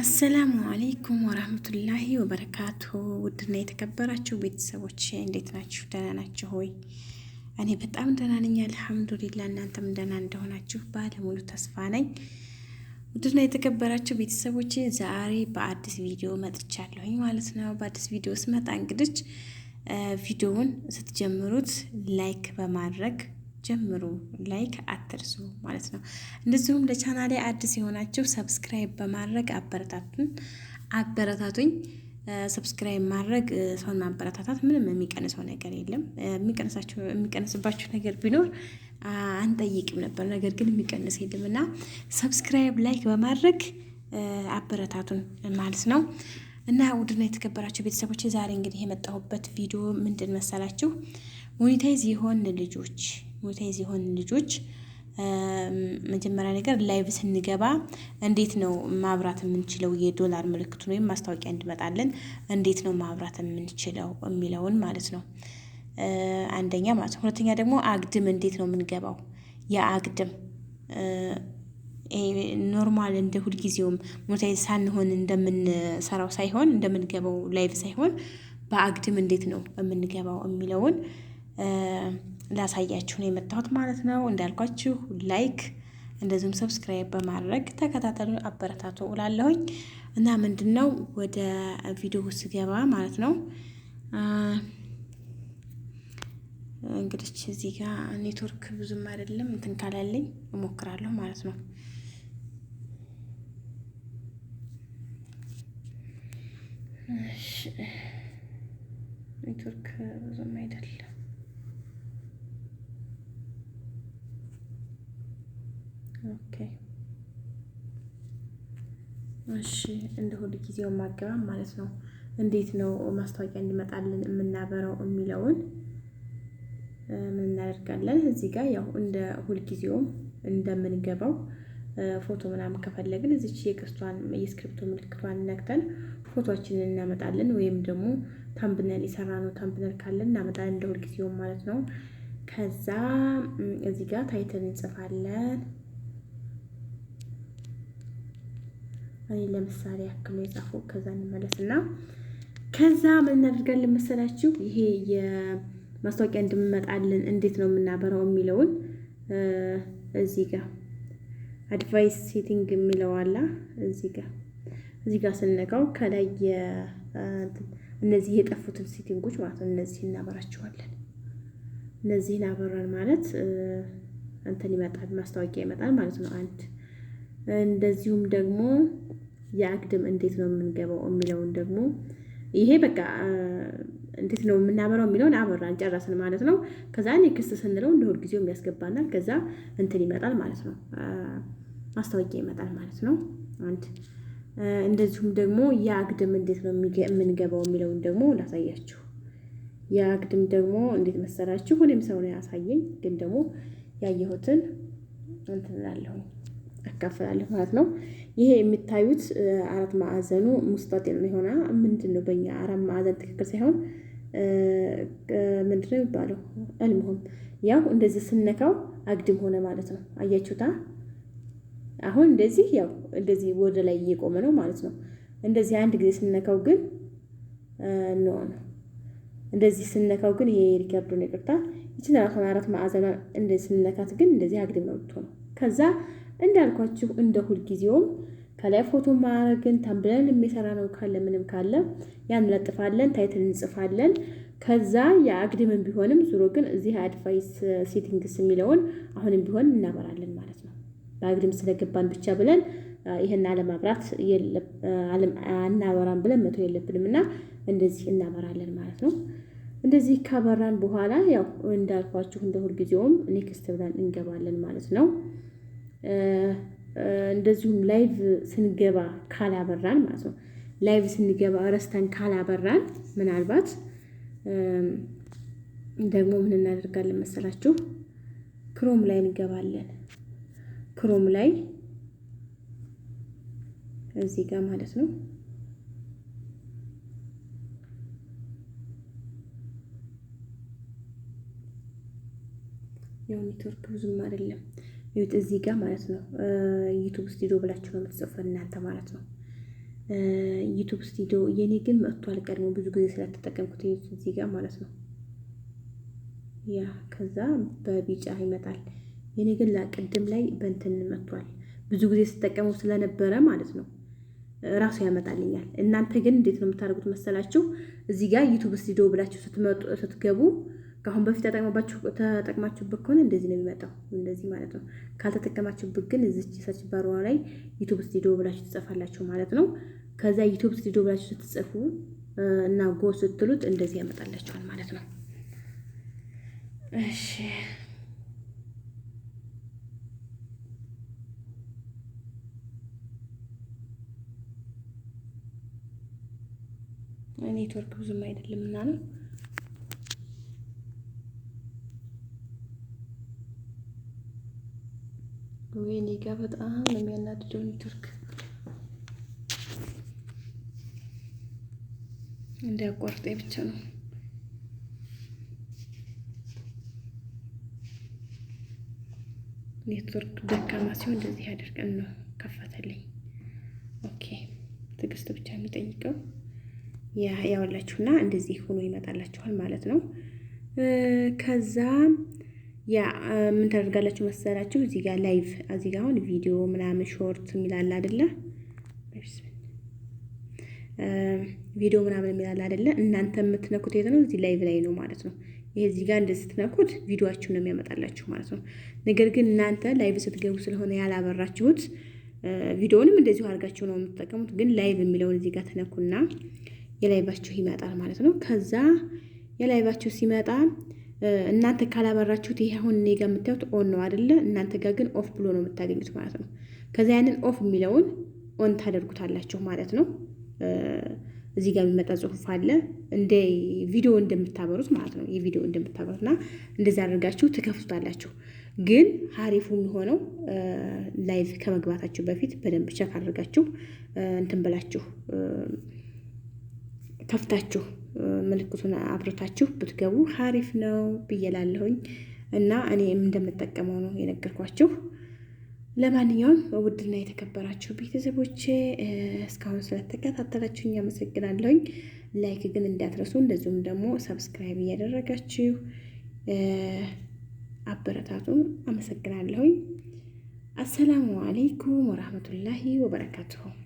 السلام عليكم ورحمة الله وبركاته። ውድና የተከበራችሁ ቤተሰቦች እንዴት ናችሁ? ደህና ናችሁ ወይ? እኔ በጣም ደህና ነኝ الحمد لله። እናንተም ደህና እንደሆናችሁ ባለሙሉ ተስፋ ነኝ። ውድና የተከበራችሁ ቤተሰቦች ዛሬ በአዲስ ቪዲዮ መጥቻለሁኝ ማለት ነው። በአዲስ ቪዲዮ ስመጣ እንግዲህ ቪዲዮውን ስትጀምሩት like በማድረግ ጀምሩ፣ like አትርሱ ማለት ነው። እንደዚሁም ለቻናሌ አዲስ የሆናችሁ subscribe በማድረግ አበረታቱን አበረታቱኝ። Subscribe ማድረግ ሰውን ማበረታታት ምንም የሚቀንሰው ነገር የለም። የሚቀንስባችሁ ነገር ቢኖር አንጠይቅም ነበር፣ ነገር ግን የሚቀንስ የለም እና subscribe like በማድረግ አበረታቱን ማለት ነው። እና ውድና የተከበራችሁ ቤተሰቦች ዛሬ እንግዲህ የመጣሁበት ቪዲዮ ምንድን መሰላችሁ? Monetize የሆን ልጆች መጀመሪያ ነገር live ስንገባ እንዴት ነው ማብራት የምንችለው፣ የዶላር ምልክቱን ወይም ማስታወቂያ እንዲመጣልን እንዴት ነው ማብራት የምንችለው የሚለውን ማለት ነው። አንደኛ ማለት ነው። ሁለተኛ ደግሞ አግድም እንዴት ነው የምንገባው? የአግድም normal እንደ ሁልጊዜውም monetize ሳንሆን እንደምንሰራው ሳይሆን፣ እንደምንገባው live ሳይሆን በአግድም እንዴት ነው የምንገባው የሚለውን ላሳያችሁ ነው የመጣሁት ማለት ነው። እንዳልኳችሁ like እንደዚሁም subscribe በማድረግ ተከታተሉ፣ አበረታቱ እላለሁኝ። እና ምንድን ነው ወደ ቪዲዮ ስገባ ማለት ነው፣ እንግዲህ እዚህ ጋር ኔትወርክ ብዙም አይደለም፣ እንትን ካላለኝ እሞክራለሁ ማለት ነው። ኔትወርክ ብዙም አይደለም። Okay፣ እሺ፣ እንደ ሁል ጊዜው ማገባም ማለት ነው። እንዴት ነው ማስታወቂያ እንዲመጣልን የምናበረው የሚለውን ምን እናደርጋለን? እዚህ ጋር ያው እንደ ሁልጊዜውም እንደምንገባው ፎቶ ምናምን ከፈለግን እዚች የቀስቷን የስክሪፕቶ ምልክቷን ነክተን ፎቶችንን እናመጣለን። ወይም ደግሞ thumbnail የሰራነው thumbnail ካለን እናመጣለን እንደ ሁልጊዜውም ማለት ነው። ከዛ እዚህ ጋር title እንጽፋለን። እኔ ለምሳሌ ያክል ነው የጻፈው። ከዛ እንመለስና ከዛ ምን እናደርጋለን መሰላችሁ? ይሄ የማስታወቂያ እንድመጣልን እንዴት ነው የምናበራው የሚለውን እዚህ ጋር advanced setting የሚለው አለ። እዚህ ጋር ስንነካው ከላይ እነዚህ የጠፉትን setting ኦች ማለት ነው፣ እነዚህ እናበራቸዋለን። እነዚህን አበራን ማለት እንትን ይመጣል፣ ማስታወቂያ ይመጣል ማለት ነው። አንድ እንደዚሁም ደግሞ የአግድም እንዴት ነው የምንገባው የሚለውን ደግሞ ይሄ በቃ እንዴት ነው የምናበራው የሚለውን አበራን ጨረስን ማለት ነው። ከዛ next ስንለው እንደ ሁልጊዜው የሚያስገባናል። ከዛ እንትን ይመጣል ማለት ነው፣ ማስታወቂያ ይመጣል ማለት ነው። አንድ እንደዚሁም ደግሞ የአግድም እንዴት ነው የምንገባው የሚለውን ደግሞ ላሳያችሁ። የአግድም ደግሞ እንዴት መሰላችሁ? እኔም ሰው ነው ያሳየኝ፣ ግን ደግሞ ያየሁትን እንትን እላለሁ፣ አካፍላለሁ ማለት ነው። ይሄ የምታዩት አራት ማዕዘኑ مستطيل የሆነ ምንድን ነው፣ በእኛ አራት ማዕዘን ትክክል ሳይሆን ምንድን ነው የሚባለው? المهم ያው እንደዚህ ስነካው አግድም ሆነ ማለት ነው። አያችሁታ? አሁን እንደዚህ ያው እንደዚህ ወደ ላይ እየቆመ ነው ማለት ነው። እንደዚህ አንድ ጊዜ ስነካው ግን no ነው። እንደዚህ ስነካው ግን ይሄ record ኡን ይቅርታ፣ ይችን ራሷን አራት ማዕዘኗ እንደዚህ ስነካት ግን እንደዚህ አግድም ነው የምትሆነው። ከዛ እንዳልኳችሁ እንደ ሁልጊዜውም ከላይ ፎቶ ማድረግን thumbnail የሚሰራ ነው ካለ ምንም ካለ ያን እንለጥፋለን፣ title እንጽፋለን። ከዛ የአግድምን ቢሆንም ዙሮ ግን እዚህ advanced settings የሚለውን አሁንም ቢሆን እናበራለን ማለት ነው። በአግድም ስለገባን ብቻ ብለን ይህን አለማብራት አናበራም ብለን መተው የለብንም እና እንደዚህ እናበራለን ማለት ነው። እንደዚህ ካበራን በኋላ ያው እንዳልኳችሁ እንደ ሁልጊዜውም next ብለን እንገባለን ማለት ነው። እንደዚሁም live ስንገባ ካላበራን ማለት ነው። Live ስንገባ ረስተን ካላበራን ምናልባት ደግሞ ምን እናደርጋለን መሰላችሁ? Chrome ላይ እንገባለን። Chrome ላይ እዚህ ጋር ማለት ነው። ያው ኔትወርክ ብዙም አይደለም። ይኸውት እዚህ ጋር ማለት ነው። YouTube Studio ብላችሁ ነው የምትጽፉት እናንተ ማለት ነው። YouTube Studio የኔ ግን መጥቷል ቀድሞ፣ ብዙ ጊዜ ስለተጠቀምኩት እዚህ ጋር ማለት ነው። ያ ከዛ በቢጫ ይመጣል። የኔ ግን ቅድም ላይ በእንትን መጥቷል፣ ብዙ ጊዜ ስጠቀመው ስለነበረ ማለት ነው፣ ራሱ ያመጣልኛል። እናንተ ግን እንዴት ነው የምታደርጉት መሰላችሁ? እዚህ ጋር YouTube Studio ብላችሁ ስትመጡ ስትገቡ ከአሁን በፊት ተጠቅማችሁበት ከሆነ እንደዚህ ነው የሚመጣው፣ እንደዚህ ማለት ነው። ካልተጠቀማችሁበት ግን እዚች search bar ዋ ላይ YouTube Studio ብላችሁ ትጽፋላችሁ ማለት ነው። ከዛ YouTube Studio ብላችሁ ስትጽፉ እና go ስትሉት እንደዚህ ያመጣላችኋል ማለት ነው። እሺ፣ ኔትወርክ ብዙም አይደለም እና ነው። ወይኔ ጋ በጣም ነው የሚያናድደው ኔትወርክ፣ እንዳያቋርጠኝ ብቻ ነው። ኔትወርክ ደካማ ሲሆን እንደዚህ ያደርገን ነው። ከፈተልኝ። Okay፣ ትዕግስት ብቻ የሚጠይቀው ያወላችሁና እንደዚህ ሆኖ ይመጣላችኋል ማለት ነው። ከዛ ያ ምን ታደርጋላችሁ መሰላችሁ? እዚህ ጋር live፣ እዚህ ጋር አሁን ቪዲዮ ምናምን short የሚላል አይደለ? ቪዲዮ ምናምን የሚላል አይደለ? እናንተ የምትነኩት የት ነው? እዚህ live ላይ ነው ማለት ነው። ይሄ እዚህ ጋር እንደዚህ ስትነኩት ቪዲዮአችሁ ነው የሚያመጣላችሁ ማለት ነው። ነገር ግን እናንተ live ስትገቡ ስለሆነ ያላበራችሁት ቪዲዮውንም እንደዚሁ አድርጋችሁ ነው የምትጠቀሙት። ግን live የሚለውን እዚህ ጋር ትነኩና የ live ኣችሁ ይመጣል ማለት ነው። ከዛ የ live ኣችሁ ሲመጣ እናንተ ካላበራችሁት ይሄ አሁን እኔ ጋር የምታዩት on ነው አይደለ? እናንተ ጋር ግን off ብሎ ነው የምታገኙት ማለት ነው። ከዛ ያንን off የሚለውን on ታደርጉታላችሁ ማለት ነው። እዚህ ጋር የሚመጣ ጽሁፍ አለ፣ እንደ ቪዲዮ እንደምታበሩት ማለት ነው። የቪዲዮ እንደምታበሩት እና እንደዛ አድርጋችሁ ትከፍቱታላችሁ። ግን ሀሪፉ የሚሆነው live ከመግባታችሁ በፊት በደንብ check አድርጋችሁ እንትን ብላችሁ ከፍታችሁ ምልክቱን አብርታችሁ ብትገቡ ሀሪፍ ነው ብዬ እላለሁኝ። እና እኔ እንደምጠቀመው ነው የነገርኳችሁ። ለማንኛውም ውድና የተከበራችሁ ቤተሰቦቼ እስካሁን ስለተከታተላችሁኝ አመሰግናለሁኝ። Like ግን እንዳትረሱ፣ እንደዚሁም ደግሞ subscribe እያደረጋችሁ አበረታቱን። አመሰግናለሁኝ። السلام عليكم ورحمة الله وبركاته።